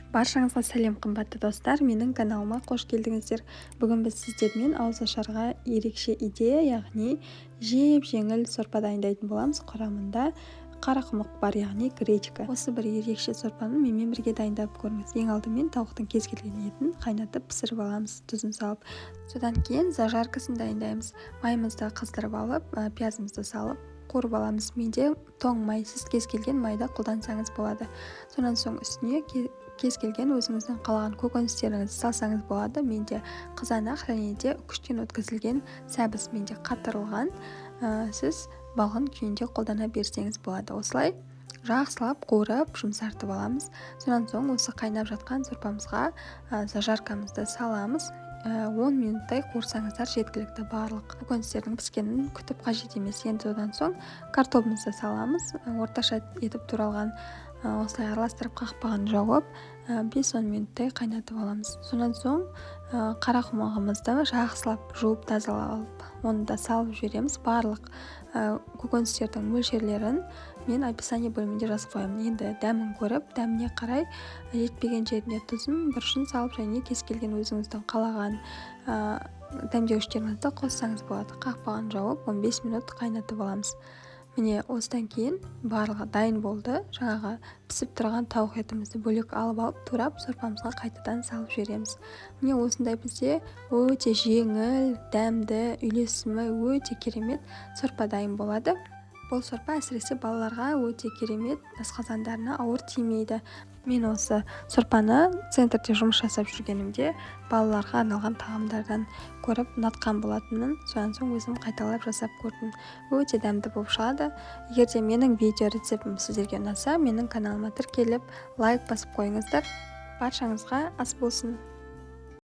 Баршаңызға сәлем, қымбатты достар! Менің каналыма қош келдіңіздер! Бүгін біз сіздермен ауызашарға ерекше идея, яғни жеп-жеңіл сорпа дайындайтын боламыз. Құрамында қарақұмық бар, яғни гречка. Осы бір ерекше сорпаны менімен бірге дайындап көріңіз. Ең алдымен тауықтың кез келген етін қайнатып, пісіріп аламыз тұзын салып. Содан кейін зажаркасын дайындаймыз. Майымызды қыздырып алып, пиязымызды салып, қуырып аламыз. Менде тоң май, сіз кез келген майды қолдансаңыз болады. Сонан соң үстіне кез келген өзіңіздің қалаған көкөністеріңізді салсаңыз болады. Менде қызанақ және де күштен өткізілген сәбіз, менде қатырылған, сіз балғын күйінде қолдана берсеңіз болады. Осылай жақсылап қуырып, жұмсартып аламыз. Сонан соң осы қайнап жатқан сорпамызға зажаркамызды саламыз. 10 минуттай қуырсаңыздар жеткілікті, барлық көкөністердің піскенін күтіп қажет емес. Енді одан соң картобымызды саламыз, орташа етіп туралған. Осылай араластырып, қақпағын жауып, 5-10 минуттай қайнатып аламыз. Сонан соң қарақұмығымызды жақсылап жуып, тазалап алып, оны да салып жібереміз. Барлық көкөністердің мөлшерлерін мен описание бөлімінде жазып қоямын. Енді дәмін көріп, дәміне қарай жетпеген жеріне тұзын, бұрышын салып және кез келген өзіңіздің қалаған дәмдеуіштеріңізді қоссаңыз болады. Қақпағын жауып, 15 минут қайнатып аламыз. Міне, осыдан кейін барлығы дайын болды. Жаңағы пісіп тұрған тауық етімізді бөлек алып алып, турап, сорпамызға қайтадан салып жібереміз. Міне, осындай бізде өте жеңіл, дәмді, үйлесімі өте керемет сорпа дайын болады. Бұл сорпа әсіресе балаларға өте керемет, асқазандарына ауыр тимейді. Мен осы сорпаны центрде жұмыс жасап жүргенімде балаларға арналған тағамдардан көріп, ұнатқан болатынмын. Содан соң өзім қайталап жасап көрдім, өте дәмді болып шығады. Егер де менің видео рецептім сіздерге ұнаса, менің каналыма тіркеліп, лайк басып қойыңыздар. Баршаңызға ас болсын!